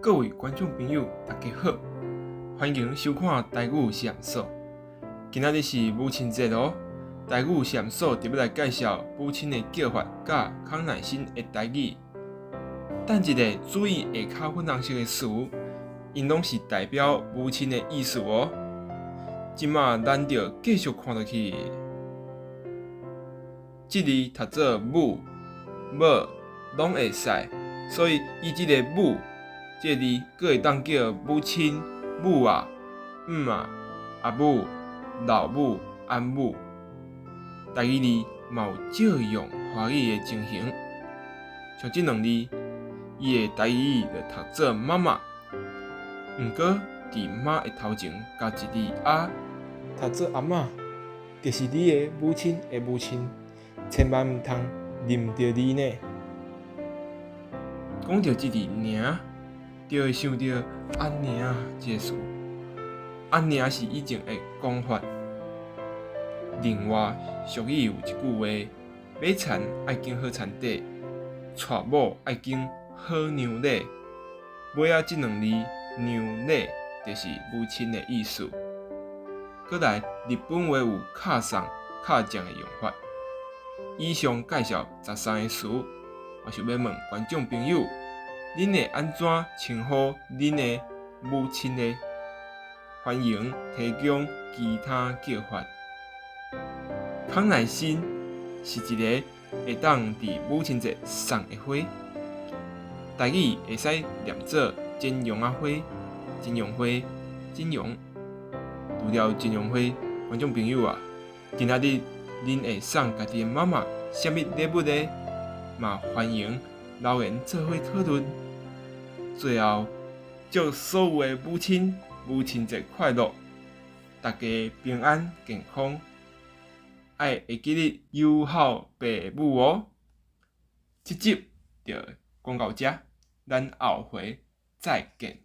各位觀眾朋友，大家好，歡迎收看台語線索。今仔日是母親節囉，台語線索特欲來介紹母親的叫法佮康乃馨的台語。等一下，注意下跤粉紅色的詞，𪜶攏是代表母親的意思哦。這馬咱就繼續看落去，這字讀做母、母攏會使，所以伊這个母這个字，閣會當叫母親、母仔、姆仔、阿母、老母、按母。台語字嘛有借用華語的情形，像這兩字，伊的台語就讀做媽媽，毋過佇媽的頭前加一字阿，讀做阿嬤，就是你的母親的母親，千萬毋通認著字呢。講著這字娘，就會想著阿娘這个詞。阿娘是以前的講法。另外，俗語有一句話：買田愛揀好田塊，娶某愛揀好娘嬭。尾仔這兩字娘嬭，就是母親的意思。閣來，日本話有敲送、敲將的用法。以上介紹13个詞，我想欲問觀眾朋友，恁會按怎稱呼恁的母親呢？歡迎提供其他叫法。康乃馨是一个會當佇母親節送的花，台語會使念做剪絨仔花、剪絨花、剪絨。除了剪絨花，觀眾朋友啊，今仔日恁會送家己的媽媽啥物禮物呢？嘛歡迎留言做伙討論。最後，祝所有的母親母親節快樂，大家平安健康，愛會記得有孝爸母哦。這集就講到遮，咱後回再見。